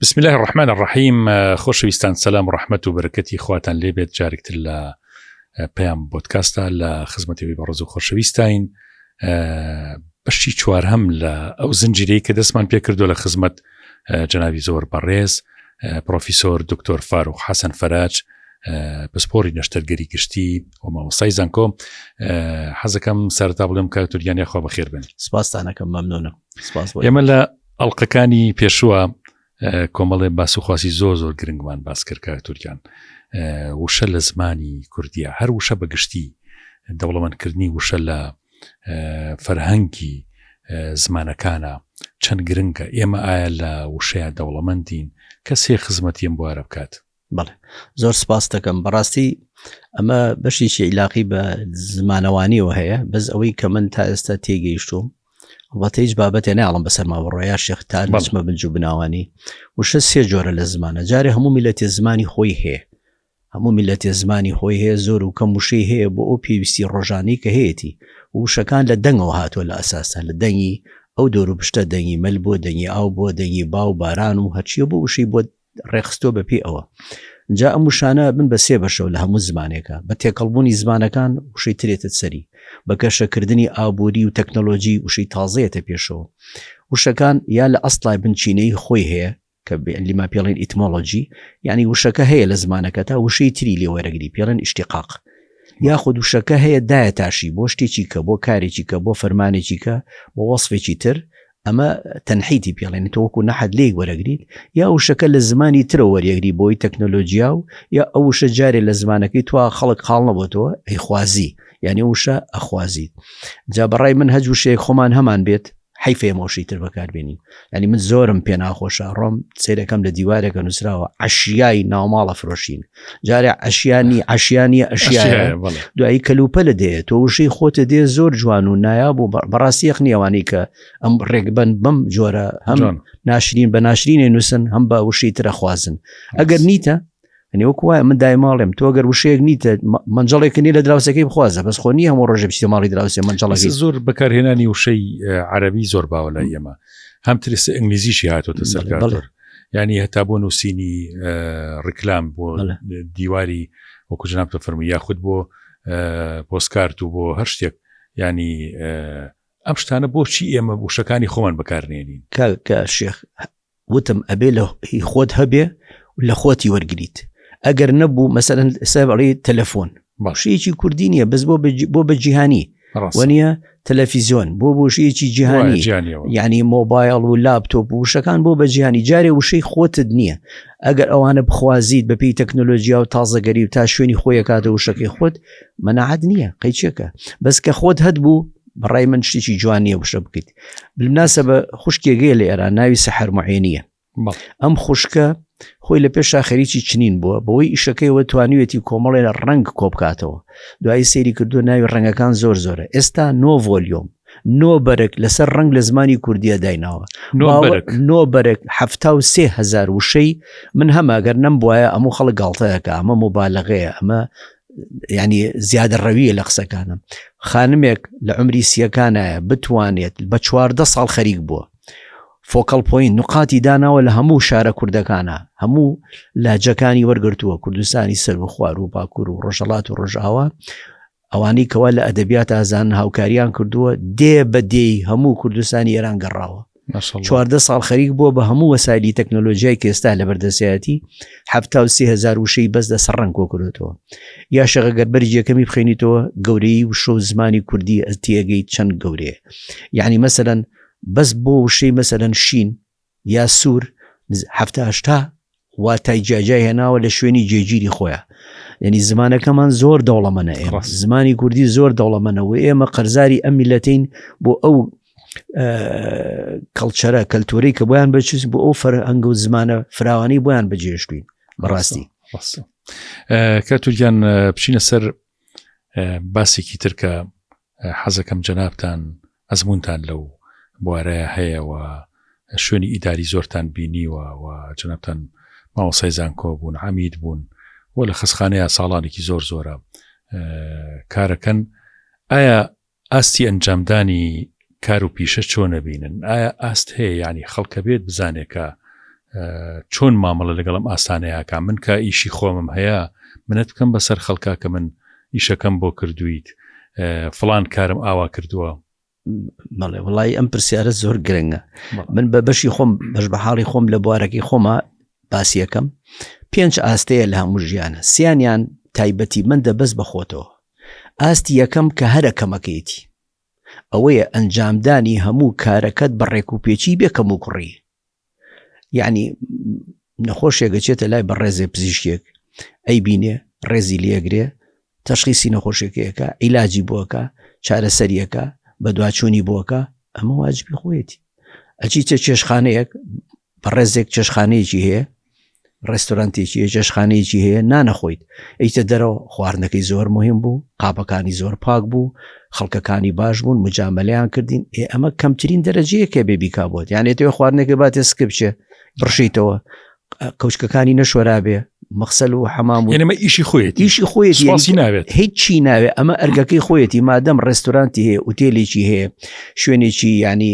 بسم الله الرحمن الرحیم خۆشەویستان سەلام و ڕەحمەت و بەرەکەتی خواتان لێبێت جارێکتر لە پەیام بۆتکاستە لە خزمەتەوەی بەڕێز و خۆشەویستین بەشی چوارهەم لە ئەو زنجیرەی کە دەستمان پێکردو لە خزمەت جەنابی زۆر بەڕێز پرۆفیسۆر دکتۆر فاروق حەسەن فەراج پسپۆری نەشتەرگەری گشتی و مامۆستای زانکۆ حەزەکەم سەرتا بڵێم کاک تورکیان یاخوا بەخێر بن سپاستانەکەم مەمنونم ئێمە لە ئەڵلقەکانی پێشووە کۆمەڵێ باس و خواسی زۆر زۆر گرنگمان باس کرد کاک تورکیان وشە لە زمانی کوردیە هەر وشە بە گشتی دەوڵەمەندکردنی وشە لە فەرهەنگی زمانەکانە چەند گرنگە ئێمە ئایا لە وشەیە دەوڵەمەندین کەسێ خزمەتی ئەم بوارە بکات بەڵێ زۆر سپاس دەکەم بەڕاستی ئەمە بەشێکی عیلاقی بە زمانەوانیەوە هەیە بەس ئەوەی کە من تا ئێستا تێگەیشتوم هەڵبەتە هیچ بابەتێ ناڵم بەسەرما بڕۆ یا شێخ تا نچمە بنج و بناوانی وشە سێ جۆرە لە زمانە جارێ هەموو میلەتێ زمانی خۆی هەیە هەموو میلەتێ زمانی خۆی هەیە زۆر و کەم وشەی هەیە بۆ ئەو پێویستی ڕۆژانەی کە هەیەتی وشەکان لە دەنگەوە هاتووە لە ئەساسا لە دەنگی ئەو دەور و پشتە دەنگی مەل بۆ دەنگی ئاو بۆ دەنگی با و باران و هەرچیە بۆ وشەی بۆ ڕێکخستووە بە پێی ئەوە جا ئەم وشانە بن بە سێ بەشەوە لە هەموو زمانێکە بە تێکەڵبوونی زمانەکان وشەی ترێتە سەری بە گەشەکردنی ئابووری و تەکنەلۆجی وشەی تازەیەتە پێشەوە وشەکان یا لە ئەسڵای بنچینەی خۆی هەیە کە لیما پێڵێن ئیتمۆلۆجی یعنی وشەکە هەیە لە زمانەکە تا وشەی تری لێ وەرەگری پێڵێن ئیشتیقاق یاخود وشەکە هەیە دایە تاشی بۆ شتێکی کە بۆ کارێکی کە بۆ فەرمانێکی کە بۆ وەصفێکی تر ئەمە تەنحیتی پێڵێن تۆ وەکو نەحەت لێی وەرەگریت یا وشەکە لە زمانی ترەوە وەریەگری بۆی تەکنەلۆجیا و یا ئەو وشە جارێ لە زمانەکەی توا خەڵک قاڵ نەبۆتەوە ئەیخوازی یعنی وشە ئەخوازیت جا بەڕای من هەج وشەیەک خۆمان هەمان بێت حەیفە ئێمە وشەی تر بەکاربێنین یعنی من زۆرم پێ ناخۆشە ڕۆم سەیرەکەم لە دیوارێکە نووسراوە عەشیای ناوماڵە فرۆشین جارێ عەشیانی عەشیانی ئەشیایە دوایی کەلوپە لە دێ تۆ وشەی خۆتە دێ زۆر جوان و نایاب و بەڕاستی یەخ نییەوانی کە ئەم ڕێکبن بەم جۆرە هەم ناشرین بە ناشرینێ نووسن هەم بە وشەی ترە خوازن ئەگەر نیتە ئەنی وەکو وایە من دایماڵێم تۆ گەر وشەیەک نیتە مەنجەڵێک نیە لە دراوسەکەی بخوازە بەس خۆ نیە هەموو ڕۆژێ بچیتە ماڵی دراوسێ مەنجەڵەکەی زۆر بەکارهێنانی وشەی عەرەبی زۆر باوە لای ئێمە هەم ترس ئینگلیزیشی هاتۆتە سەر کار ینی هەتا بۆ نووسینی ڕیکلام بۆ دیواری وەکو جنابتە فەرمی یاخود بۆ پۆستکارت و بۆ هەر شتێک ینی ئەم شتانە بۆچی ئێمە وشەکانی خۆمان بەکارنێنین کە شێخ وتم ئەبێ لە هی خۆت هەبێ و لە خۆتی وەرگریت ئەگەر نەبوو مەسەرەن سەبڕی تەلەفۆن باشەیەکی کوردی نییە بەس بۆ بۆ بە جیهانی وەنیە تەلەفیزیۆن بۆ بۆشەیەکی جیهانی یعنی مۆبایل و لاپتۆپ و وشەکان بۆ بە جیهانی جارێ وشەی خۆتت نییە ئەگەر ئەوانە بخوازیت بەپی تەکنۆلۆژیا و تازەگەری و تا شوێنی خۆیەکاتە وشەکەی خۆت مەناعەت نییە قەیچێکە بەس کە خۆت هەت بوو بەڕای من شتێکی جوان نییە وشە بکەیت بالمناسە بە خوشکێگەیە لە ئێران ناوی سەحەر معێنیە ئەم خوشکە خۆی لە پێش خەریکی چنین بووە بەوەی ئیشەکەیەوە توانیوێتی کۆمەڵێ لە ڕەنگ کۆبکاتەوە دوایی سەیری کردو ناوی ڕەنگەکان زۆر زۆرە ئێستا نۆ ڤۆلیۆم نۆ بەرگ لەسەر ڕەنگ لە زمانی کوردیە دایناوە نۆ بەرگ ه هزار وشەی من هەمە گەر نەم بواە ئەموو خەڵک گاڵتەیەکە ئەمە مبالغەیە ئەمە ینی زیادە ڕەویە لە قسەکانم خانمێک لە عمری سیەکانایە بتوانێت بە چواردە ساڵ خەریک بووە فۆکەڵ پوین نقاتی داناوە لە هەموو شارە کوردەکانە هەموو لاجەکانی وەرگتووە کوردستانی سەر و خوار و باکوور و ڕۆژەڵات و ڕۆژئاوا ئەوانەی کەوا لە ئەدەبیات ئازان هاوکاریان کردووە دێ بە دێی هەموو کوردستانی ئێران گەڕاوە چواردە ساڵ خەریک بووە بە هەموو وەسایلی تەکنۆلۆژیای کە ئێستا لە بەردەسایەتی هزار وشەی بەس لەسەر ڕەنگ کۆ کردێتەوە یا شەغە گەر بەرگی یەکەمی بخێنیتەوە گەورەی وشە و زمانی کوردی ئەتیەگەی چەند گەورەیە یعنی مەسەەن بەس بۆ وشەی مەسەەن شین یا سوور هەفتا واتای جیاجیای هێناوە لە شوێنی جێگیری خۆیان یعنی زمانەکەمان زۆر دەوڵەمەنە ئێمە زمانی کوردی زۆر دەوڵەمەنە و ئێمە قەرزاری ئەم میلەتین بۆ ئەو کەڵچەرە کەلتوری کە بۆیان بەچوس بۆ ئەو فەرهەنگ و زمانە فراوانی بۆیان بەجێشتوین بەڕاستی کە تورکیان بچینە سەر باسێکی ترکە حەزەکەم جەنابتان ئەزمونتان لەو بوارەیە هەیە و شوێنی ئیداری زۆرتان بینیوە و جەنابتان مامۆسای زانکۆ بوون عەمید بوون و لە خەسخانەیە ساڵانێکی زۆر زۆرە کارەکەن ئایا ئاستی ئەنجامدانی کار و پیشە چۆن نەبینن ئایا ئاست هەیە ینی خەڵکە بێت بزانێت کە چۆن مامەڵە لەگەڵم ئاسانەیەکە من کە ئیشی خۆمم هەیە منەت بکەم بەسەر خەڵکا کە من ئیشەکەم بۆ کردویت فلان کارم ئاوا کردووە. بەڵێ وڵی ئەم پرسیارە زۆر گرنگە من بە بەشی خۆم بەش بە حاڵی خۆم لە بوارەکەی خۆمە باسیەکەم پێنج ئاستەیە لە هەموو ژیانە سیانیان تایبەتی من دەبەست بە خۆتەوە ئاستی یەکەم کە هەرە کەمەکەیتی ئەوەیە ئەنجامدانی هەموو کارەکەت بە ڕێک و پێچی بێ کەم و کوڕی یعنی نەخۆشێک ئەچێتە لای بەڕێزێ پزیشکێک ئەی بینێ ڕێزی لێگرێ تەشخیسی نەخۆشیەکەیەکە عیلاجی بۆکە چارەسەریەکە بەدواچوونی بۆکە ئەمە واجبی خۆیەتی ئەچیتە چێشخانەیەک بەڕێزێک چێشخانەیەکی هەیە ڕێستۆرانتێکی هەیە چێشخانەیەکی هەیە نانەخۆیت ئەیتە دەرەوە خواردنەکەی زۆر مهم بوو قاپەکانی زۆر پاک بوو خەڵکەکانی باش بوون مجاملەیان کردین ئێ ئەمە کەمترین دەرەجەیە کە بێ بیکا بۆت یان ئێتەوە خواردنێکە باتێ سکە بچێ بڕشیتەوە کەوچکەکانی نەشۆرابێ مەخسەل و حەمام و ئەمە ئیشی خۆیەتی ئیشی خۆیەتی سوپاسی ناوێت هیچی ناوێ ئەمە ئەرگەکەی خۆیەتی مادەم ڕێستورانتی هەیە ئوتێلێکی هەیە شوێنێکی ینی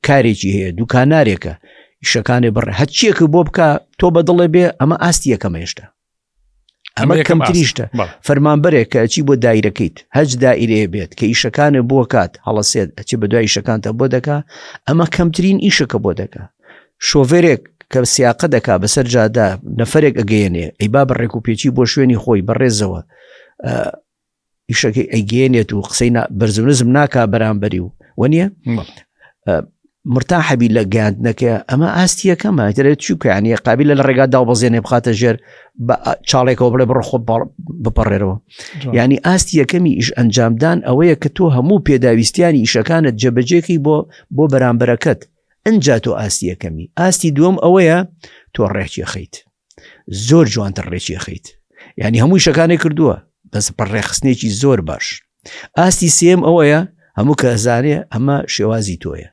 کارێکی هەیە دوکانارێکە ئیشەکانی بڕ هەرچیەکە بۆ بکە تۆ بە دڵێ بێ ئەمە ئاستی یەکەمە هێشتا ئەمە کەمتریشتە فەرمانبەرێک کە ئەچی بۆ دایرەکەیت هەج دائیرەیە بێت کە ئیشەکانە بۆ کات هەڵەسێت ئەچی بە دوای ئیشەکانتە بۆ دەکا ئەمە کەمترین ئیشەکە بۆ دەکا شۆڤێرێک کە سیاقە دەکا بەسەر جادا نەفرێک ئەگەیەنێ ئەی با بە ڕێک و پێچی بۆ شوێنی خۆی بەڕێزەوە ئیشەکەی ئەیگەیەنێت و قسەی بەرز و نزم ناکا بەرامبەری و وەنیە مرتاحەبی لە گەیاندنەکە ئەمە ئاستیەکەمە دەێت چووکە قابل لە ڕێگا داوبەزێنێ بخاتە ژێر بە چاڵێکەوە بڵێ بڕۆ خۆ بپەڕێرەوە ینی ئاستی یەکەمی ئیش ئەنجامدان ئەوەیە کە تۆ هەموو پێداویستیانی ئیشەکانت جێبەجێکی بۆ بۆ بەرامبەرەکەت ئەجا تۆ ئاستی یەکەمی ئاستی دووەم ئەوەیە تۆ ڕێکی خەیت زۆر جوانتر ڕێکی خەیت یعنی هەموو شەکانی کردووە بەس پڕێخستنێکی زۆر باش ئاستی سێم ئەوەیە هەموو کە ئەزانێ ئەمە شێوازی تۆیە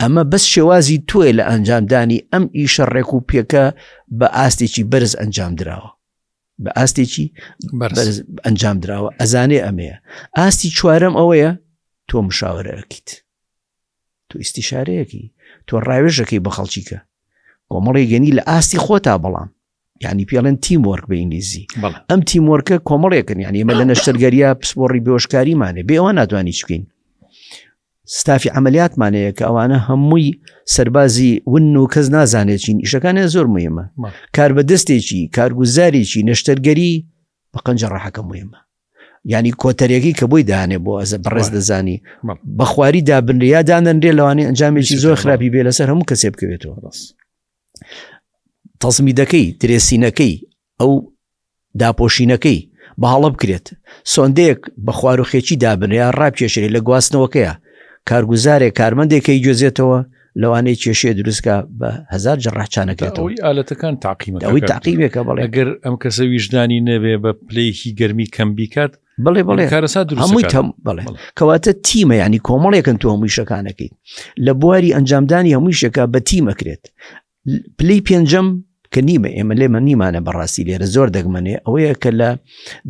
ئەمە بەس شێوازی تۆیە لە ئەنجامدانی ئەم ئیشە ڕێک و پێکە بە ئاستێکی بەرز ئەنجام دراوە بە ئاستێکی بەرز ئەنجام دراوە ئەزانێ ئەمەیە ئاستی چوارەم ئەوەیە تۆ مشاورەکیت تۆ ئیسیشارەیەکی تۆ ڕاوێژەکەی بە خەڵکیکە کۆمەڵی گەنی لە ئاستی خۆتا بەڵام یعنی پێڵێن team work بە ئینگلیزی ئەم team work ە کۆمەڵێکن یعنی ئمە لە نەشتەرگەریە پسپۆڕی بێۆشکاریمانێ بێ ئەوە ناتوانانی چ بکەین ستافی عملیاتمانەیە کە ئەوانە هەمووی سەربازی ون و کەس نازانێت چین ئیشەکانیان زۆر مهمە کار بە دەستێکی کارگوزارێکی نەشتەرگەری بە قەنجە ڕەحەکە مهمە ینی کۆتەرێکی کە بۆی دانێ بۆ ئەزە بەڕێز دەزانی بەخواری دابنرێ یا دانەنرێ لەوانەیە ئەنجامێکی زۆر خراپی بێ لەسەر هەموو کەسێ بکەوێتەوە ڕاست تەزمیدەکەی درێسینەکەی ئەو داپۆشینەکەی بە هەڵە بکرێت سۆندەیەک بە خواروخێکی دابنرێ یا ڕابکێشرێ لە گواستنەوەکەیە کارگوزارێک کارمەندێکەی گوێزێتەوە لەوانەیە کێشەیە دروستکە بە هزار جەڕاح چانەکرێتەوە ئەوەی ئالەتەکان تاقیمەکە ئەوەی تاقیمێکە بەڵێ ئەگەر ئەم کەسە ویژدانی نەبێ بە پلەیەکی گەرمی کەم بیکات بڵێ بڵێ کارەسات دروست هەمووی تەم بڵێ کەواتە تیمە ینی کۆمەڵێکن تۆ هەمووی شەکانەکەیت لە بواری ئەنجامدانی هەمووی شەکە بە تیمەکرێت پلەی پێنجەم کە نیمە ئێمە لێمە نیمانە بەڕاستی لێرە زۆر دەگمەنێ ئەوەیە کە لە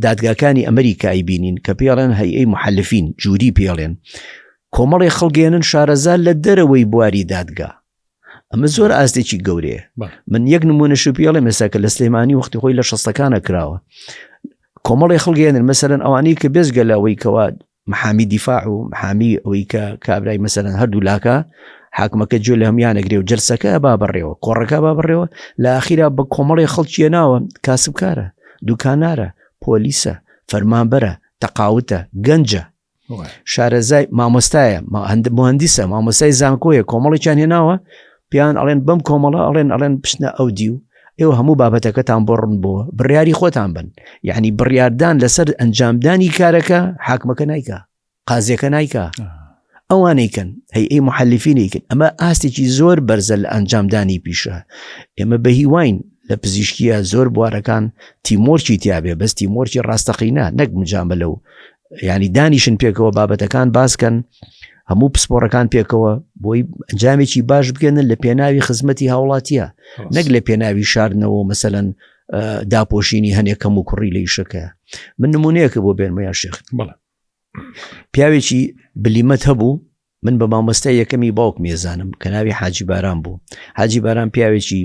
دادگاکانی ئەمریکای بینین کە پێڵێن هەیئەی محەلفین جوری پێڵێن کۆمەڵی خەڵگێنن شارەزا لە دەرەوەی بواری دادگا ئەمە زۆر ئاستێکی گەورەیە من یەک نمونەش پێڵێ مێسا کە لە سلێمانی وەختی خۆی لە شەستەکانە کراوە کۆمەڵی خەڵگێنن مەسەرەن ئەوانەی کە بێزگە لەوەی کەوا محامی دیفاع و محامی ئەوەی کە کابرای مەسەرەن هەردوو لاکە حاکمەکە گوێ لە هەمویانەگرێ و جلسەکە با بەڕێوە کۆڕەکە با بڕێوە لە ئاخیرا بە کۆمەڵی خەڵکیە ناوە کاسبکارە دوکانارە پۆلیسە فەرمانبەرە تەقاوتە گەنجە شارەزای مامۆستایە مهندسە مامۆستای زانکۆیە کۆمەڵێکیان هێناوە پیان ئەڵێن بەم کۆمەڵە ئەڵێن ئەڵێن پشتە ئەو دیو ئێوە هەموو بابەتەکەتان بۆ ڕوون بۆ بڕیاری خۆتان بن یعنی بڕیاردان لەسەر ئەنجامدانی کارەکە حاکمەکە نیکە قازیەکە نیکە ئەوانەیکەن هەی ئەی محەلیفینیکن ئەمە ئاستێکی زۆر بەرزە لە ئەنجامدانی پیشە ئێمە بە هیواین لە پزیشکیە زۆر بوارەکان teamwork ی تیاابێ بەس teamwork ی ڕاستەقینە نەک مجامە لەو ینی دانیشن پێکەوە بابەتەکان باسکەن هەموو پسپۆڕەکان پێکەوە بۆی ئەنجامێکی باش بگەنن لە پێناوی خزمەتی هاوڵاتیە نەک لە پێناوی شاردنەوە مەسەەن داپۆشینی هەنێک کەم و کوڕی لە ئیشەکە من نمونەیەکە بۆ بێنمە یا شێخ پیاوێکی بلیمەت هەبوو من بە مامۆستای یەکەمی باوکم ێزانم کە ناوی حاجی باران بوو حاجی باران پیاوێکی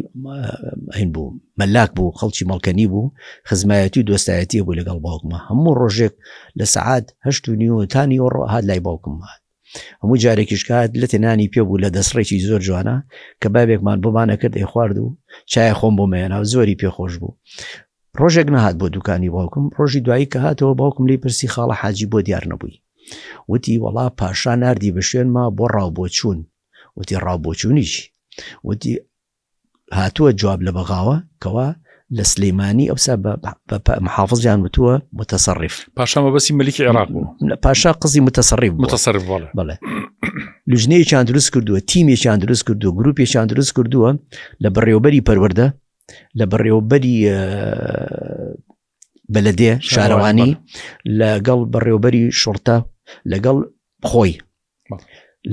هین بوو مەلاک بوو خەڵکی مەڵکەنی بوو خزمایەتی و دۆستایەتی بوو لەگەڵ باوکمە هەموو ڕۆژێک لە سەعات هەشت و نیوە تا نیوەڕۆ هات لای باوکم هات هەموو جارێکیش کات لە تێنانی پێ بوو لە دەسڕێکی زۆر جوانە کە بابێکمان بۆمانە کرد ئەی خوارد و چای خۆم بۆ مێنا و زۆری پێخۆش بوو ڕۆژێک نەهات بۆ دوکانی باوکم ڕۆژی دوایی کە هاتەوە باوکم لی پرسی خاڵە حاجی بۆ دیار نەبووی وتی وەڵا پاشا ناردی بە شوێنما بۆ ڕاوبۆچوون وتی ڕاوبۆچوونیش وتی هاتووە جواب لە بەغاوە کەوا لە سلەیمانی ئەوسا بە محافظیان وتووە متەسەڕیف پاشا مەبەستی مەلیکی عێراق بوو پاشا قزی متەسەڕیف متەسەڕیف بەڵێ بەڵێ لژنەیەکیان دروست کردووە تیمێکیان دروست کردووە گروپێکیان دروست کردووە لە بەڕێوبەری پەروەردە لە بەڕێوبەری بەلەدێ شارەوانی لەگەڵ بەڕێوبەری شڕتە لەگەڵ خۆی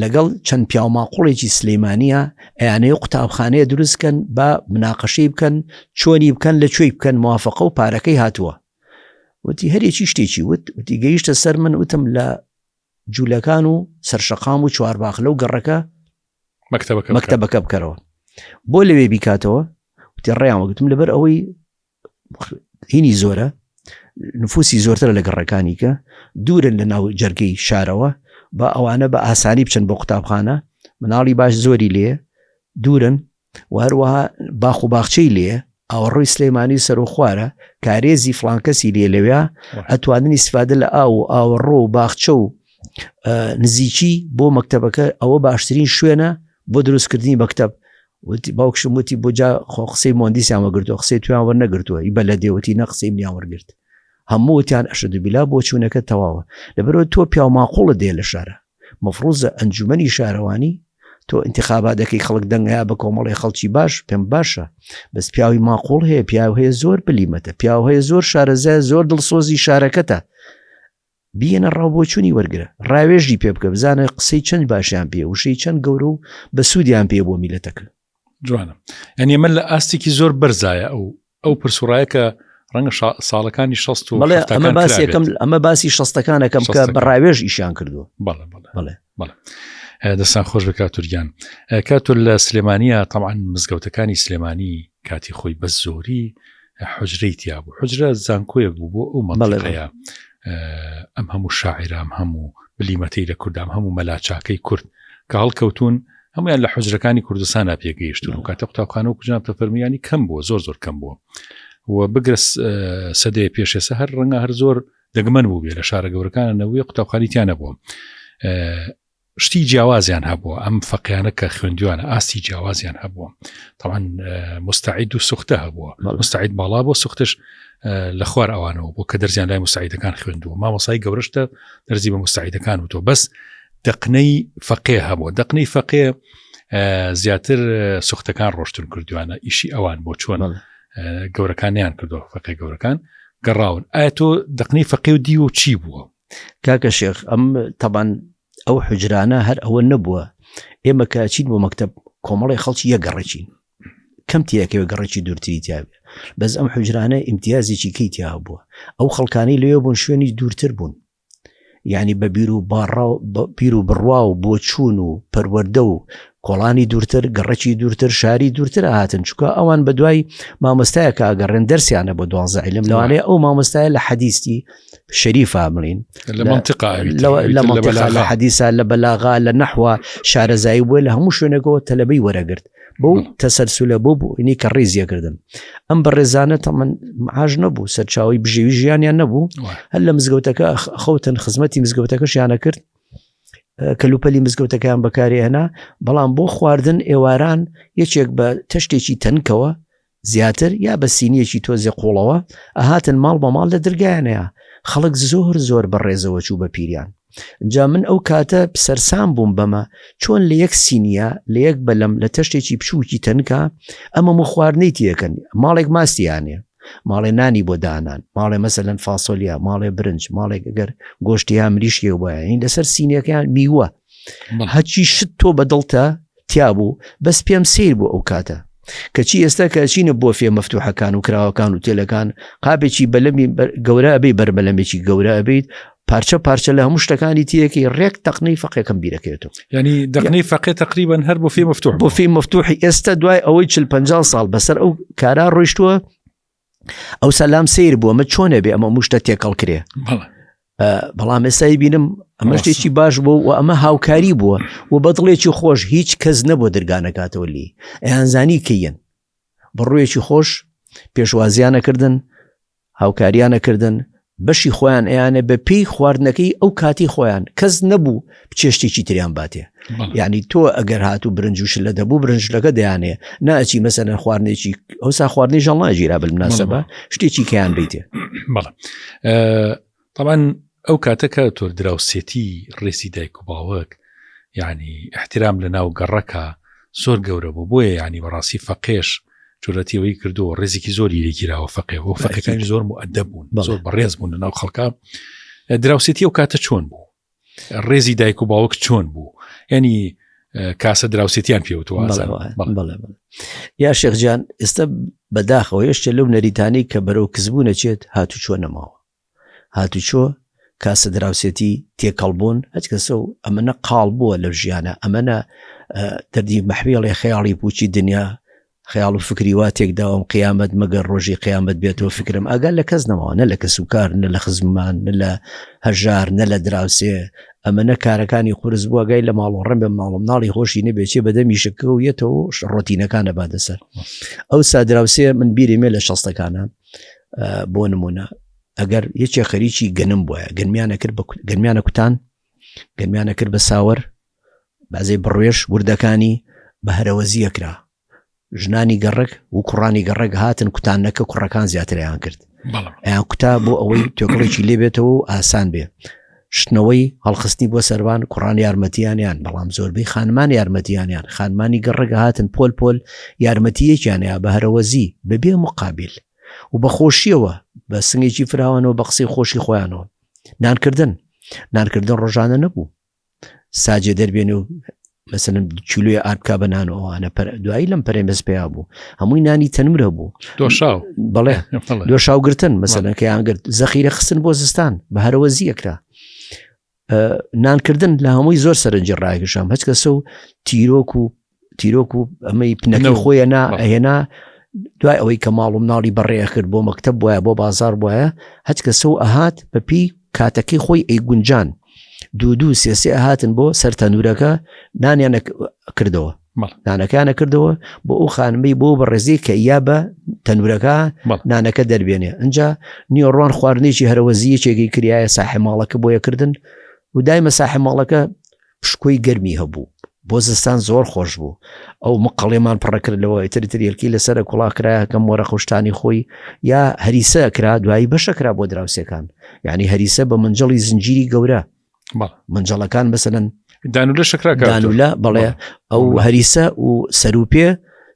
لەگەڵ چەند پیاوماقوڵێکی سلەیمانە ئەیانەیە قوتابخانەیە دروستکەن بە مناقەشەی بکەن چۆنی بکەن لە کوێی بکەن موافقە و پارەکەی هاتووە وتی هەرێکی شتێکی وت وتی گەیشتە سەر من وتم لە جوولەکان و سەرشەقام و چوارباخ لەو گەڕەکە مەکتەبەکە بکەرەوە بۆ لەوێ بیکاتەوە وتی ڕێیان وەگوتم لەبەر ئەوەی هینی زۆرە نفوسی زۆرترە لە گەڕەکانی کە دوورن لە ناو جەرگەی شارەوە بە ئەوانە بە ئاسانی بچن بۆ قوتابخانە مناڵی باش زۆری لێ دوورن و هەروەها باخ و باخچەی لێ ئاوەڕۆی سلەیمانی سەر و خوارە کارێزی فلانکەسی لێ لەوێ ئەتوانن ئیسفادە لە ئاو و ئاوەڕۆ و باخچە و نزیکی بۆ مەکتەبەکە ئەوە باشترین شوێنە بۆ دروستکردنی مەکتەب وتی باوکشم وتی بۆ جا خۆ قسەی مۆندیسیان وەگرتووە قسەی تویان وەرنەگرتووە ئی بەلەدێ وتی نە قسەی منیان وەرگرت هەموو وتیان ئەشەدو بیلا بۆ چوونەکە تەواوە لەبەرەوە تۆ پیاو ماقوڵە دێ لە شارە مەفروزە ئەنجومەنی شارەوانی تۆ انتخابات دەکەی خەڵک دەنگەیە بە کۆمەڵی خەڵکی باش پێم باشە بەس پیاوی ماقۆڵ هەیە پیاو هەیە زۆر بلیمەتە پیاو هەیە زۆر شارەزای زۆر دڵسۆزی شارەکەتە بیەنە ڕاوبۆچوونی وەرگرە ڕاوێژی پێ بکە بزانە قسەی چەند باشیان پێ وشەی چەند گەورە و بە سوودیان پێ بۆ میلەتەکە جوانە ئەنی من لە ئاستێکی زۆر بەرزایە ئەو ئەو پرسوڕایە کە ڕەنگە ساڵەکانی 60 و بەڵێ ئەمە باسی یەکەم ئەمە باسی شەستەکانەکەم کە بە ڕاوێژ ئیشیان کردووە بەڵێ بەڵێ بەڵێ بەڵێ دەستان خۆش بکات تورگیان کاتور لە سلێمانە تەعاان مزگەوتەکانی سلێمانی کاتی خۆی بە زۆری حجرەی تیا بوو حجرە زانکۆیەک بوو بۆ ئەو مەڵەیە ئەم هەموو شاعرام هەموو بلیمەتەی لە کوردام هەموو مەلاچاکەی کورد کە هەڵکەوتون هەمویان لە حجرەکانی کوردستانە پێگەیشتون و کاتە قوتابخانە و کوجان تەفەرمیانی کەم بووە زۆر زۆر کەم بووە و بگرە سەدەیە پێشێسە هەر ڕەنگە هەر زۆر دەگمەن بوو بێ لە شارە گەورەکانە نەبووە قوتابخانی تیان نەبووە شتی جیاوازیان هەبووە ئەم فەقیانە کە خوێندویانە ئاستی جیاوازیان هەبووە تاوان مستعید و سوختە هەبووە مستعید باڵا بۆ سوختش لە خوار ئەوانەوە بۆ کە دەرزیان لای مستعیدەکان خوێندووە مامۆسای گەورەشتە دەرزی بە مستعیدەکان وتۆ بەس دەقنەی فەقێ هەبووە دەقنەی فەقێ زیاتر سوختەکان ڕۆشتن کردوانە ئیشی ئەوان بۆ چۆن گەورەکانیان کردو فەقێ گەورەکان گەڕاون ئایا تۆ دەقنەی فەقێ و دیوە چی بووە کاکە شێخ ئەم تەبان ئەو حجرانە هەر ئەوە نەبووە ئێمە کە چین بۆ مەکتب کۆمەڵی خەڵکی یە گەڕێکین کەم تیاکەوە گەڕێکی دوورتری تیابێ بەس ئەم حجرانە ئیمتیازێکی کەی تیا بووە ئەو خەڵکانی لەوێ بوون شوێنی دوورتر بوون یعنی بە بیر و باڕا بیر و بڕوا و بۆچوون و پەروەردە و کۆڵانی دوورتر گەڕەکی دوورتر شاری دوورتر هاتن چکە ئەوان بە دوای مامۆستایەکە ئەگەڕێن دەرسیانە بۆ دوازە علم لەوانەیە ئەو مامۆستایە لە حەدیستی شەریفا بڵین لە منطقە لە حەدیسا لە بەلاغا لە نەحوە شارەزایی بووە لە هەموو شوێنێکەوە تەلەبەی وەرەگرت بۆ تەسەلسولە بۆ بوو کە ڕیزیەکردن ئەم بەڕێزانە تەمەن معاش نەبوو سەرچاوی بژێوی ژیانیان نەبوو هەر لە مزگەوتەکە خەوتن خزمەتی مزگەوتەکەشیانە کرد کەلوپەلی مزگەوتەکەیان بەکارێهنا بەڵام بۆ خواردن ئێواران یەکێک بە تەشتێکی تەنکەوە زیاتر یا بە سینیەکی تۆزێ قوڵەوە ئەهاتن ماڵ بە ماڵ لە درگایانەیە خەڵک زۆر زۆر بە ڕێزەوە چوو بە پیریان جا من ئەو کاتە سەرسام بووم بەمە چۆن لە یەک سینیە لە یەک بەلەم لە تەشتێکی بچووکی تەنکە ئەمە مو خواردنەی تیەکەن ماڵێک ماستیانێ ماڵێ نانی بۆ دانان ماڵێ مەسەلەن فاسۆلیا ماڵێ برنج ماڵێک ئەگەر گۆشتی یا مریشکێ وایە لەسەر سینیەکەیان میوە هەچی شت تۆ بەدڵتە تیا بوو بەس پێم سیر بوو ئەو کاتە کەچی ئێستا کە چینە بۆ فێ مەفتوحەکان و کراوەکان و تێلەکان قابێکی بەلەمی گەورە ئەبی بەربەلەمێکی گەورە ئەبیت. پارچە پارچە لە هەموو شتەکانی تیەکەی ڕێک تەقنەی فەقێکم بیرەکەێتەوە ینی دەقنەی فەقێ تقریبان هەر بۆ فی مفتوح بۆ فی مفتوحی ئێستا دوای ئەوەی چل پ ساڵ بەسەر ئەو کارا ڕۆیشتووە ئەو سەلام سیر بوو ئەمە چۆنە بێ ئەمە مشتە تێکەڵ کرێ بەڵام ئێستای بینم ئەمە شتێکی باش بوو و ئەمە هاوکاری بووە و بەدڵێکی خۆش هیچ کەس نەبوو دەرگانەکاتەوە لی ئەیانزانی کەیەن بەڕوویەکی خۆش پێشوازیانەکردن هاوکاریانەکردن بەشی خۆیان ئەیانە بە پێی خواردنەکەی ئەو کاتی خۆیان کەس نەبوو بچێشتێکی تریان باتێ یعنی تۆ ئەگەر هاتوو برنج و شلە دەبوو برنجلەکە دەیانێ ناچی مەسەلەن خواردنێکی ئەوسا خواردنی ژەڵ ناگیرا بالمناسبە شتێکی کەیان بیتێ بەڵێ طبعا ئەو کاتە کە تۆر دراوسێتی ڕێسی دایک و باوک یعنی احترام لە ناو گەڕەکە زۆر گەورە بوو بۆیە ینی بەڕاستی فەقێش جورەتی ئەوەی کردو ڕێزێکی زۆری لێگیراوە فەقێ و فەقەکانی زۆر مؤدەب بوون زۆر بەڕێز بوون لە ناو خەڵکە دراوسێتی ئەو کاتە چۆن بوو ڕێزی دایک و باوک چۆن بوو ینی کاسە دراوسێتیان پێوتوە یا شێخجان ئێستا بەداخەوە یشتە لەو نەریتانی کە بەرەو کزبوو نەچێت هاتوچۆ نەماوە هاتوچۆ کاسە دراوسێتی تێکەڵبوون هەچ کەسە و ئەمەە قاڵ بووە لەو ژیانە ئەمەە دەردی مەحویڵێ خەیاڵی پوچی دنیا خەیاڵ و فکری وا تێکداوم قیامەت مەگەر ڕۆژی قیامەت بێتەوە فکرم ئاگا لە کەس نەماوە نە لە کەس و کار نە لە خزممان نە لە هەژار نە لە دراوسێ ئەمەە کارەکانی قورس بووە گای لە ماڵۆڕم بە ماڵم ناڵی خۆشی نەبێ چێ بەدەمی شکە و یەتەوە ڕۆتینەکانە بادەسەر ئەو سادراوسێ من بیرێمێ لە شەستەکانە بۆ نمونە ئەگەر یەکێ خەریکی گەنم بواە گەنمیانە کرد گەنمیانە کوتان گەنمیانە کرد بە ساوەر بازێ بڕێش وردەکانی بە هەرەوەزیە کرا ژنانی گەڕک و کوڕانی گەڕک هاتن کوتانەکە کوڕەکان زیاتریان کرد ئەیان کوتا بۆ ئەوەی تێکڵێکی لێبێتەوە و ئاسان بێ شتنەوەی هەڵخستنی بۆ سەربان کوڕان یارمەتیانیان بەڵام زۆربەی خانمان یارمەتیانیان خانمانی گەڕک هاتن پۆل پۆل یارمەتیەکیان یا بە هەرەوەزی بەبێ مقابل و بە خۆشیەوە بە سنگێکی فراوانەوە بە قسەی خۆشی خۆیانەوە نانکردن نانکردن ڕۆژانە نەبوو ساجێ دەربێنێ و مەسەن کیلوێ ئارد بکا بە نان و ئەوانە پەر دوایی لەم پەرێمەز پێیا بوو هەمووی نانی تەنورە بوو دۆشاو بەڵێ دۆشاوگرتن مەسەلەن کەیان گرت زەخیرە خستن بۆ زستان بە هەرەوەزیەکرا نانکردن لە هەمووی زۆر سەرنجی ڕاگەشام هەچ کەسە و تیرۆک و تیرۆک و ئەمەی پنەکەی خۆیە نا ئەهێنا دوای ئەوەی کە ماڵ و مناڵی بەڕێ کرد بۆ مەکتب وایە بۆ بازار وایە هەچ کەسە و ئەهات بەپی کاتەکەی خۆی ئەی گونجان دوو دوو سێسێ ئەهاتن بۆ سەر تەنورەکە نانیان کردەوە نانەکانە کردەوە بۆ ئەو خانمەی بۆ بەڕێزی کە یا بە تەنورەکە نانەکە دەربێنێ ئەجا نیۆڕوان خواردنێکی هەرەوەزیەکێکی کریایە ساحێ ماڵەکە بۆیەکردن و دایمە ساحێ ماڵەکە پشکۆی گەرمی هەبوو بۆ زستان زۆر خۆش بوو ئەو مقەڵێمان پڕەکرد لەوە ئیتر تر یەکی لەسەر کوڵا کرایەکەم وەرە خۆشتانی خۆی یا هەریسە کرا دوایی بەشە کرا بۆ دراوسێکان یعنی هەریسە بە منجڵی زنجیری گەورە منجڵەکان بەسەرەن دانولە شکرا دانولە بەڵێ ئەو هەریسە و سەروپێ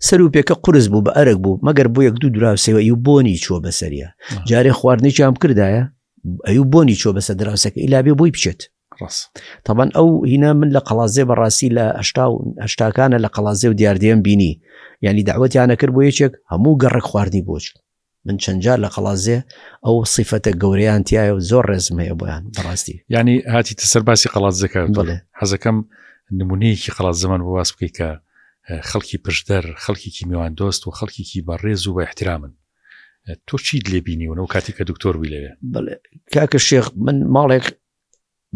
سەروپێکە قرس بوو بە ئەرک بوو مەگەر بۆ یەک دوو دراوسێوە ی بۆنی چووە بەسەریە جارێ خواردنێکیان بکردایە ئەو بۆنی چوە بەسەر دراوسەکە ئیلابێ بۆی بچێت ڕاست تەبەن ئەو هینە من لە قەڵازێ بەڕاستی لە هشتا و هشتاکانە لە قەڵازێ و دیاردەیەم بینی یعنی داوەتیانە کرد بۆ یەکێک هەموو گەڕک خواردنی بۆچ من چەندجار لە قەڵازێ ئەو سیفەتە گەورەیان تایە و زۆر ڕێزم هەیە بۆیان بەڕاستی ینی هاتیتە سەر باسی قەڵازەکە بڵێ حەزەکەم نمونەیەکی قەڵاز زەمان بۆ باس بکەیت کە خەڵکی پشدەر خەڵکیکی میوان دۆست و خەڵکیکی بەڕێز و بە احترامن تۆ چیت لێ بینیوە و کاتی کە دکتۆر بووی لەوێ بەڵێ کاکە شێخ من ماڵێک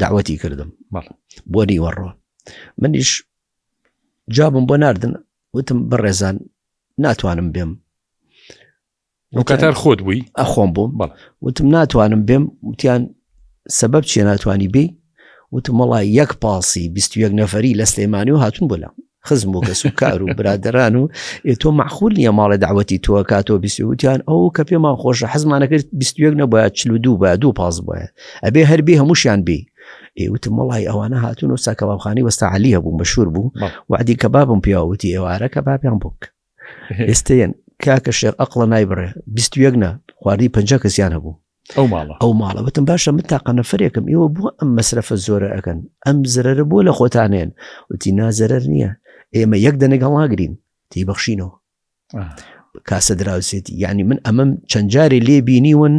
داوەتی کردم بۆ نیوەڕۆ منیش جوابم بۆ ناردن وتم بەڕێزان ناتوانم بێم کاتار خۆت بووی ئەخۆم بووم وتم ناتوانم بێم وتیان سەبەب چیە ناتوانانی بێ وتم وەڵا یەک پاسی 21 نەفەری لە سلێمانی و هاتون بۆ لام خزم و کەس و کار و برادران و ئێ تۆ معقول نییە ماڵێ داوەتی تۆ کاتۆ وتیان ئەو کە پێمان خۆشە حەزمانە کرد 21 نەبووە 42 بە دوو پاس بووە ئەبێ هەربی هەمووشیان بی ئێ وتم وەڵی ئەوانە هاتون و ساکەبابخانی وەستا علی هەبوو مەشهور بوو وعدی کەبابم پیاوتی ئێوارە کەبابیان بوو ئێستەیەن کاکە شێخ ئەقڵە نایبڕێ 21 نا خواردی پ کەسیان هەبوو ئەو ماڵە ئەو ماڵە وتم باشە من تاقە نەفرێکم ئێوە بۆ ئەم مەسرەفە زۆرە ئەەکەن ئەم زەرەرە بۆ لە خۆتانێن وتی نازەرەر نییە ئێمە یەک دەنێک هەڵناگرین تی بەخشینەوە. کاسە دراوسێتی یعنی من ئەمەم چەند جارێ لێ بینیون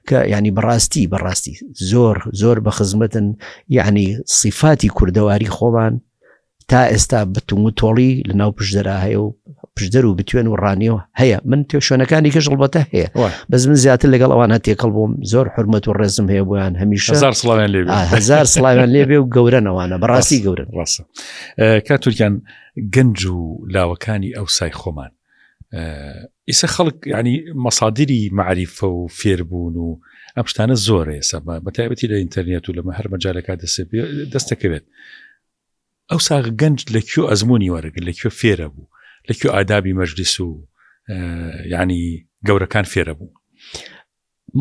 کە ینی بەڕاستی بەڕاستی زۆر زۆر بە خزمەتن یعنی صفاتی کوردەواری خۆمان تا ئێستا بتون و تۆڵی لە ناو پشدەرا هەیە و پشدەر و بتوێن و ڕانیەوە هەیە من تێ شوێنەکانی کەش هەڵبەتە هەیە بەس من زیاتر لەگەڵ ئەوانە تێکەڵ بووم زۆر حرمەت و ڕێزم هەیە بۆیان هەمیشە هزار سڵاویان لێ هزار سڵاویان لێبێ و گەورەنەوانە بەڕاستی گەورن ڕاستە کا تورکیان گەنج و لاوەکانی ئەوسای خۆمان ئیسە خەڵک ینی مەسادری معریفە و فێربوون و ئەم شتانە زۆر ئێستا بە تایبەتی لە ئینتەرنێت و لەمە هەر مەجالەکە دەستەکەوێت ئەو ساغ گەنج لە کوێ ئەزمموی وەرەگر لە کوێ فێرە بوو لە کوێ ئادابی مەجلیس و ینی گەورەکان فێرە بوو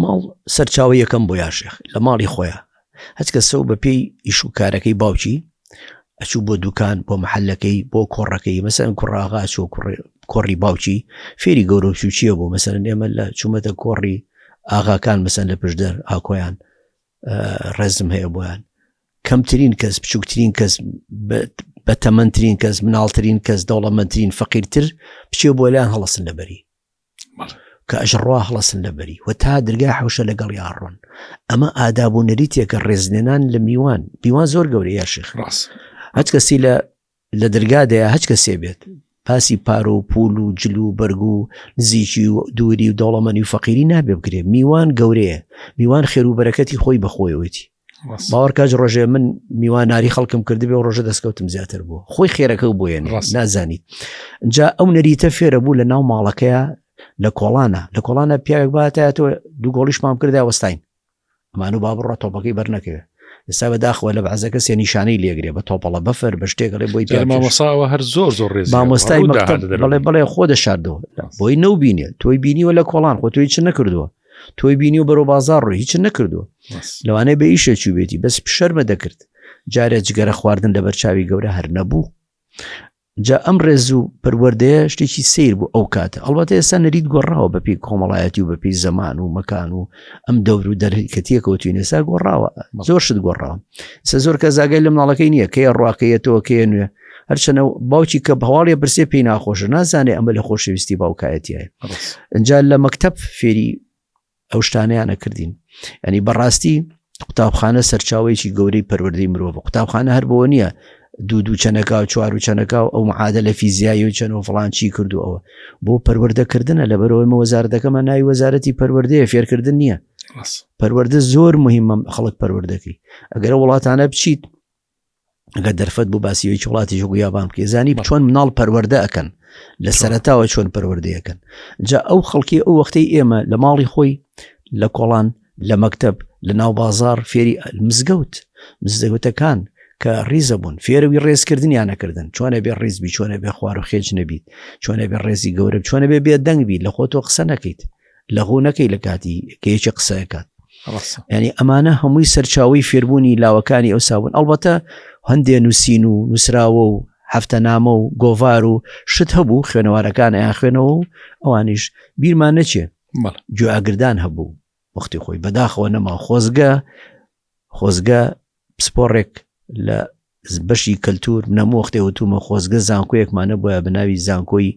ماڵ سەرچاوە یەکەم بۆ یاشێخ لە ماڵی خۆیان هەچ کەسە و بەپێی ئیش و کارەکەی باوکی ئەچوو بۆ دوکان بۆ محلەکەی بۆ کۆڕەکەی مەسەن کوڕاغا چوە کۆڕی باوکی فێری گەورە چوچیە بۆ مەسەن ئێمە لە چوومەتە کۆڕی ئاغاکان مەسەن لە پشدەر ئاکۆیان ڕێزم هەیە بۆیان کەمترین کەس بچووکترین کەس بە تەمەنترین کەس مناڵترین کەس دەوڵەمەندترین فەقیرتر بچێ بۆ لایان هەڵسن لەبەری کە ئەژڕوا هەڵەسن لەبەری و تا درگای حوشە لەگەڵ یاڕۆن ئەمە ئاداب و نەریتێکە ڕێزلێنان لە میوان میوان زۆر گەورە یاشێخ ڕاست هەچ کەسی لە لە دەرگادەیە هەچ کەسێ بێت باسی پارە و پول و جل و بەرگ و نزیکی و دووری و دەوڵەمەنی و فەقیری نابێ بکرێ میوان گەورەیە میوان خێر و بەرەکەتی خۆی بەخۆیەوەتی باوەڕ کاج ڕۆژێ من میواناری خەڵکم کردبێ و ڕۆژە دەستکەوتم زیاتر بوو خۆی خێرەکە و بۆیە نازانیت جا ئەو نەریتە فێرە بوو لە ناو ماڵەکەیە لە کۆڵانە لە کۆڵانە پیاوێک باتایەتەوە دوو گۆڵیشمان کردا وەستاین ئەمان و با بڕە تۆپەکەی بەرنەکەوێت ئێستا بەداخەوە لە بەعزەکە سێ نیشانەی لێگرێ بە تۆپەڵە بەفر بە شتێکڵێ بۆی پێ مامۆساوە هەر زۆر زۆر ڕێز مامۆستای بڵێ بڵێ خۆ دەشاردەوە بۆی نەوبینێ تۆی بینیوە لە کۆڵان خۆ تۆی چ نەکردووە تۆی بینی و بەرەو بازار ڕۆی هیچ نەکردووە لەوانەیە بە ئیشە چوبێتی بەس شەرمە دەکرد جارێ جگەرە خواردن لەبەر چاوی گەورە هەر نەبوو جا ئەم ڕێز و پەروەردەیە شتێکی سیر بوو ئەو کاتە ئەڵبەتە ئێستا نەریت گۆڕاوە بەپی کۆمەڵایەتی و بەپی زەمان و مەکان و ئەم دەور و دەر کە تێکەوتوین ئێستا گۆڕاوە زۆر شت گۆڕاوە ئێستا زۆر کە زاگای لە مناڵەکەی نییە کەی ڕواکەیەتەوە کەیە نوێ هەرچەنە باوکی کە هەواڵیە پرسێ پێی ناخۆشە نازانێ ئەمە لە خۆشەویستی باوکایەتیە ئەجا لە مەکتب فێری ئەو شتانەیانە کردین ینی بەڕاستی قوتابخانە سەرچاوەیەکی گەورەی پەروەردەی مرۆڤ قوتابخانە هەر بۆ نییە دوو دوو چەنەکە و چوار و چەنەکە و ئەو معادە لە فیزیایی و چەند و فڵان چی کردو ئەوە بۆ پەروەردەکردنە لەبەرەوەی مە وەزارەتەکەمان ناوی وەزارەتی پەروەردەیە فێرکردن نییە پەروەردە زۆر مهمە خەڵک پەروەردەکەی ئەگەر وڵاتانە بچیت ئەگەر دەرفەت بوو باسی یەکی وڵاتی ژوو یابان بکەی زانی چۆن مناڵ پەروەردە ئەکەن لە سەرەتاوە چۆن پەروەردەیەکەن جا ئەو خەڵکی ئەو وەختەی ئێمە لە ماڵی خۆی لە کۆڵان لە مەکتب لە ناو بازار فێری مزگەوت مزگەوتەکان کە ڕیزە بوون فێرەوی ڕێزکردنیانەکردن چۆنە بێ ڕیزبی چۆنە بێ خوار و خێج نەبیت چۆنە بێ ڕێزی گەورە چۆنە بێ بێ دەنگ بی لە خۆ تۆ قسە نەکەیت لەغو نەکەی لە کاتی کە یەکێ قسەکات ینی ئەمانە هەمووی سەرچاوی فێربوونی لاوەکانی ئەو سابوون ئەڵبەتە هەندێ نووسین و نووسراوە و هەفتەنامە و گۆڤار و شت هەبوو خوێنەوارەکان ئەیان خوێنەوە و ئەوانیش بیرمان نەچێ گوێئاگردان هەبوو وەختی خۆی بەداخەوە نەما خۆزگە خۆزگە پسپۆڕێک لە بەشی کەلتور نەموو وەختێ وتومە خۆزگە زانکۆیەکمانە بۆیە بە ناوی زانکۆی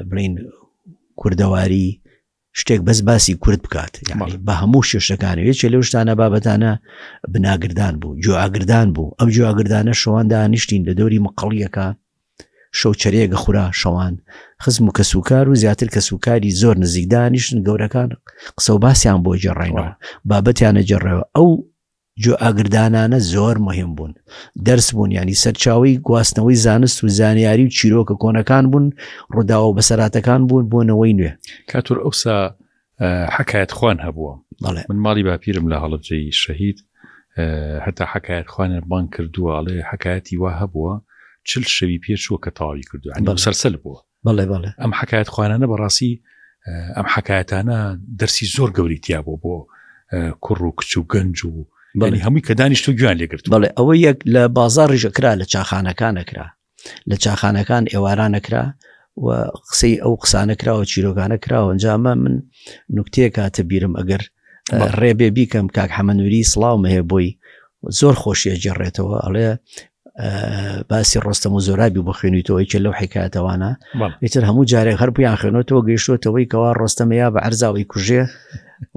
بڵین کوردەواری شتێک بەس باسی کورد بکات بە هەموو شێشەکانی یەکێ لەو شتانە بابەتانە بناگردان بوو جوئاگردان بوو ئەم جوئاگردانە شەواندا نیشتین لە دەوری مقەڵیەکە شەو چرەیەگە خورا شەوان خزم و کەسوکار و زیاتر کەسوکاری زۆر نزیک دانیشتن گەورەکان قسە و باسیان بۆ گێڕینەوە بابەتیانە گێڕەوە ئەو گوێ ئاگردانانە زۆر مهم بوون دەرس بوون ینی سەرچاوی گواستنەوەی زانست و زانیاری و چیرۆکە کۆنەکان بوون ڕووداوە بەسەراتەکان بوون بۆ نەوەی نوێ. کاتور ئەوسا حەکایەت خوان هەبووە بەڵێ. من ماڵی باپیرم لە هەڵەبجەی شەهید هەتا حەکایەت خوانیان بانگ کردووە ئەڵێ حەکایەتی وا هەبووە چل شەوی پێ چووە کە تەواوی کردووە یانی مسەلسەل بووە. بەڵێ بەڵێ. ئەم حەکایەت خوانانە بەڕاستی ئەم حەکایەتانە دەرسی زۆر گەوری تیا بوو بۆ کوڕ و کچ و گەنج و بەڵێ هەمووی کە دانیشت و گوێیان لێگرت. بەڵێ ئەوە یەک لە بازاڕیش ئەکرا لە چاخانەکان ئەکرا لە چاخانەکان ئێوارانە کرا و قسەی ئەو قسانە کراوە چیرۆکانە کراوە ئەنجامە من نوکتەیەک هاتە بیرم ئەگەر ڕێبێ بیکەم کاک حەمەنووری سڵاوم هەیە بۆی زۆر خۆشیە گێڕێتەوە ئەڵێ. باسی ڕۆستەم و زۆرابی بۆ خوێنیتەوە یەکێ لەو حکایەتەوانە ئیتر هەموو جارێک هەر بوویان خوێنەوەتەوە گەیشتوەتەوەی کەوا ڕۆستەمەیە بە عەرزاوی کوژێ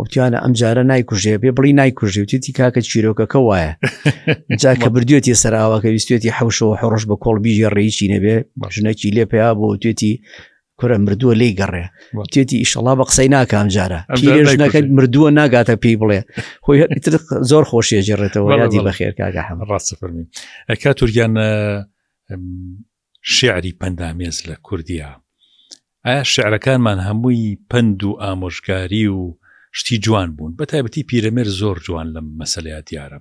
وتیانە ئەم جارە نایکوژێ بێ بڵی نایکوژێ وتیتی کاکە چیرۆکەکە وایە جا کە بردوێتی سەراوەکە ویستێتی حوشەوە حڕۆژ بە کۆڵ بیژێ ڕێیچی نەبێ ژنەکی لێ پیا بۆ وتێتی کورە مردووە لی گەڕێ تێتی ئیشەڵا بە قسەی ناکام جارە پیرێژنەکە مردووە ناگاتە پێی بڵێ خۆی تر زۆر خۆشیە جێڕێتەوە یادی بەخێر کاکە حەمە ڕاستە فەرمی ئەکا تورکیان شعری پەندامێز لە کوردیا ئایا شعرەکانمان هەمووی پەند و ئامۆژگاری و شتی جوان بوون بە تایبەتی پیرەمێر زۆر جوان لەم مەسلەیە دیارە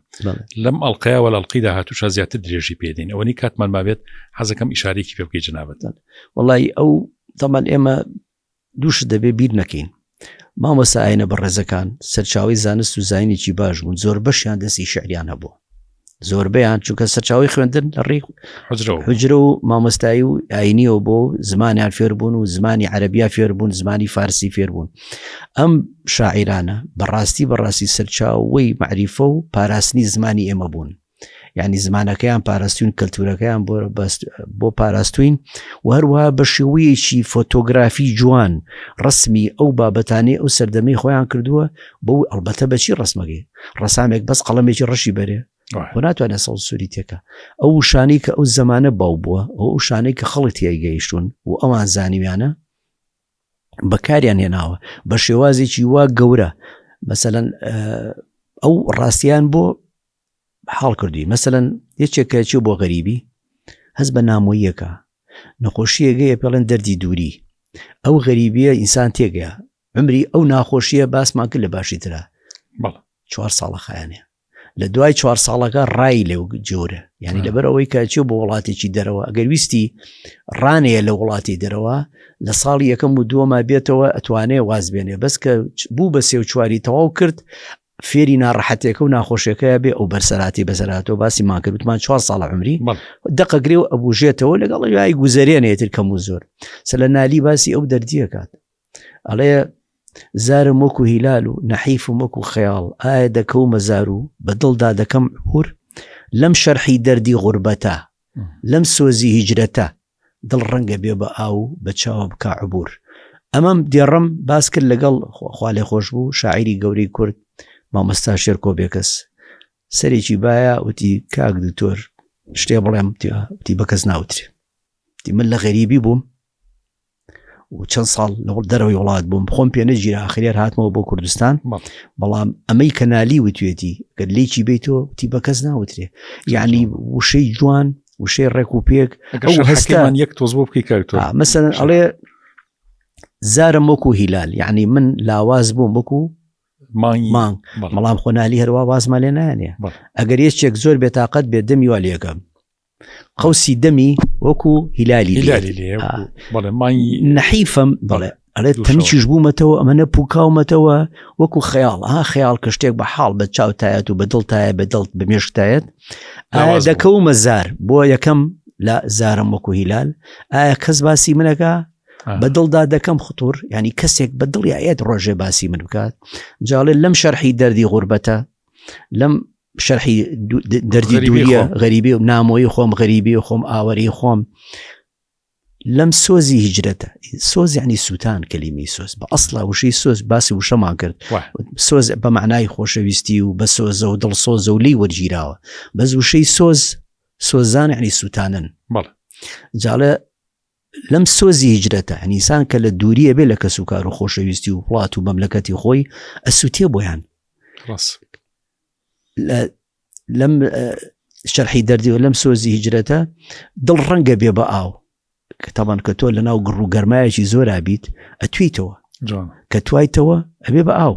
لەم ئەڵلقەیەوە لە ئەڵلقی داهاتووشا زیاتر درێژی پێدەین ئەوەنی کاتمان مابێت حەزەکەم ئیشارێکی پێ بکەی جنابەت وڵی ئەو تەمان ئێمە دووشت دەبێ بیر نەکەین مامۆستا ئاینە بەڕێزەکان سەرچاوی زانست و زانینێکی باش بوون زۆر بەشیان دەستی شعریان هەبوو زۆربەیان چونکە سەرچاوی خوێندن لە ڕێی حجرە و مامۆستایی و ئاینیەوە بۆ زمانیان فێربوون و زمانی عەربیا فێربوون زمانی فارسی فێربوون ئەم شاعیرانە بەڕاستی بەڕاستی سەرچاوەی معریفە و پاراستنی زمانی ئێمە بوون یعنی زمانەکەیان پاراستوین کەلتورەکەیان بۆ بۆ پاراستوین و هەروەها بە شێوەیەکی فۆتۆگرافی جوان ڕسمی ئەو بابەتانەی ئەو سەردەمەی خۆیان کردووە بۆ ئەلبەتە بەچی ڕسمەکەی ڕسامێک بەس قەڵەمێکی ڕەشی بەرێ خۆ ناتوانێت سەوز سووری تێکە ئەو وشانەی کە ئەو زەمانە باو بووە ئەو وشانەی کە خەڵک تیای گەیشتون و ئەوان زانیویانە بەکاریان هێناوە بە شێوازێکی وا گەورە مەسەەن ئەو ڕاستیان بۆ حاڵ کردووی مەسەەن یەکێک کە چێ بۆ غەریبی هەست بە نامۆییەکە نەخۆشیەگەیە پێڵێن دەردی دووری ئەو غەریبیە ئینسان تێگەیە عمری ئەو ناخۆشیە باسمان کرد لە باشی ترە چوار ساڵە خایەنێ لە دوای چوار ساڵەکە ڕای لێ جۆرە یعنی لەبەر ئەوەی کە چێ بۆ وڵاتێکی دەرەوە ئەگەر ویستی ڕانەیە لە وڵاتی دەرەوە لە ساڵی یەکەم و دووەما بێتەوە ئەتوانێ واز بێنێ بەس کە بوو بە سێ و چواری تەواو کرد فێری ناڕەحەتێکە و ناخۆشیەکەیە بێ ئەو بەرسەراتی بەسەراتەوە باسی مان کرد وتمان چوار ساڵە عمری دەقەگرێ و ئەبوژێتەوە لەگەڵ یای گوزەرێنێتر کەم و زۆر سە لە نالی باسی ئەو دەردیەکات ئەڵێ زارم وەکو هیلال و نەحیفم وەکو خەیاڵ ئایا دەکەومە زار و بە دڵدا دەکەم عبور لەم شەرحی دەردی غوربەتە لەم سۆزی هیجرەتە دڵ ڕەنگە بێ بە ئاو بە چاوە بکا عبور ئەمەم دێڕم باس کرد لەگەڵ خوالێ خۆش بوو شاعیری گەورەی کورد مامۆستا شێرکۆ بێکەس سەرێکی باە وتی کاک دکتۆر شتێ بڵێم وتی بە کەس ناوترێ من لە غەریبی بووم و چەند ساڵ لە دەرەوەی وڵات بووم خۆم پێ نەگیرا ئاخریار هاتمەوە بۆ کوردستان بەڵام ئەمەی کەنالی وتوێتی گەر لێکی بیتەوە وتی بە کەس ناوترێ یعنی وشەی جوان وشەی ڕێک و پێک ئەو هەستمان یەک تۆز بۆ بکەی کاکتۆر مەسەن ئەڵێ زارم وەکو هیلال یعنی من لاواز بووم وەکو مانگ بەڵام خۆنالی هەروە وازمان لێ نانێ ئەگەر یەکێک زۆر بێتاقەت بێت دەمی وا لێکەم قەوسی دەمی وەکو هیلالی نەحیفم بڵێ ئەڵێ تەنیش بوومەتەوە ئەمە نە پوکاومەتەوە وەکو خەیاڵ ها خەیاڵ کە شتێک بە حاڵ بە چاوتایەت و بە دڵتایە بە دڵ بە مێشکتایەت ئایا دەکەومە زار بۆ یەکەم لە زارم وەکو هیلال ئایا کەس باسی منەکە بە دڵدا دەکەم خطور ینی کەسێک بە دڵی ئەیەت ڕۆژێ باسی من بکات جاڵێ لەم شەرحی دەردی غوربەتە لەم شەرحی دەردی دووریە غەریبی و نامۆیی خۆم غەریبی خۆم ئاوەری خۆم لەم سۆزی هیجرەتە سۆز یعنی سووتان کەلیمی سۆز بە ئەسڵا وشەی سۆز باسی وشەمان کرد سۆز بە معنای خۆشەویستی و بە سۆزە و دڵسۆزە و لی وەرگیراوە بەس وشەی سۆز سۆزان یعنی سووتانن جاڵێ لەم سۆزی هیجرەتە ئەنیسان کە لە دووریە بێ لە کەس و کار و خۆشەویستی و وڵات و مەملەکەتی خۆی ئەسووتێ بۆیان لەم شەرحی دەردی و لەم سۆزی هیجرەتە دڵ ڕەنگە بێ بە ئاو کە تاوان کە تۆ لە ناو گڕ و گەرمایەکی زۆرا بیت ئەتویتەوە کە توایتەوە ئەبێ بە ئاو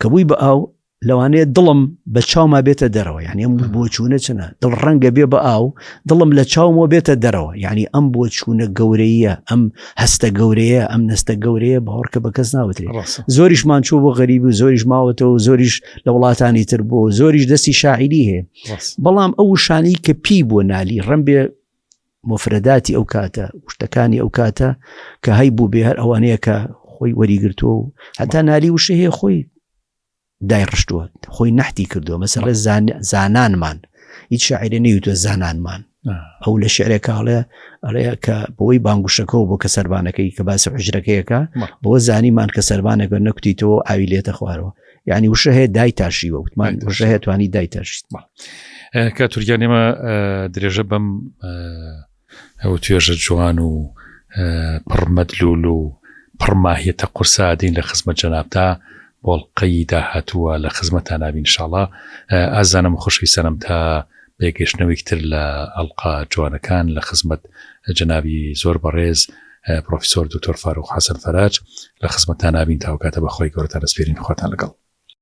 کە بووی بە ئاو لەوانەیە دڵم بە چاوما بێتە دەرەوە یعنی ئەم بۆچوونە چنە دڵ ڕەنگە بێ بە ئاو دڵم لە چاومەوە بێتە دەرەوە یعنی ئەم بۆچوونە گەورەیە ئەم هەستە گەورەیە ئەم نەستە گەورەیە باوەڕکە بە کەس ناوترێت زۆریشمان چوو بۆ غەریبی و زۆریش ماوەتەوە و زۆریش لە وڵاتانی تر بۆ زۆریش دەستی شاعیری هەیە بەڵام ئەو وشانەی کە پێی بۆ نالی ڕم بێ مفرەداتی ئەو کاتە شتەکانی ئەو کاتە کە هەی بوو بێ هەر ئەوانەیە کە خۆی وەریگرتووە و هەتا نالی وشە هەیە خۆی دایڕشتووە خۆی نەحتی کردووە مەسەڵێ زانانمان. هیچ شاعرێ نەیوتوە زانانمان ئەو لە شعرێکا ئەڵێ ئەڵێ کە بۆی بانگوشەکەەوە بۆ کە سەربانەکەی کە باسی حجرەکەیەکە بۆ زانیمان کە سەربانەکە نەکوتیتەوە ئاوی لێتە خوارەوە یعنی وشە هەیە دای تاشیوە وتمان وشە هەیە توانی دای تاشیت کە تورکیا نێمە درێژە بەم ئەو توێژە جوان و پڕ مەدلول و پڕ ماهیەتە قورسە دین لە خزمەت جەنابتا بۆ ئەڵقەی داهاتووە لە خزمەتان نابین ان شاءاللە ئازیزانم و خۆشەویستانم تا پێگەشتنەوەیک تر لە ئەڵقە جوانەکان لە خزمەت جەنابی زۆر بەڕێز پرۆفیسۆر دکتۆر فاروق حەسەن فەراج لە خزمەتان نابین تاوکاتە بەخوای گەورەتان ئەسپێرین خواتان لەگەڵ.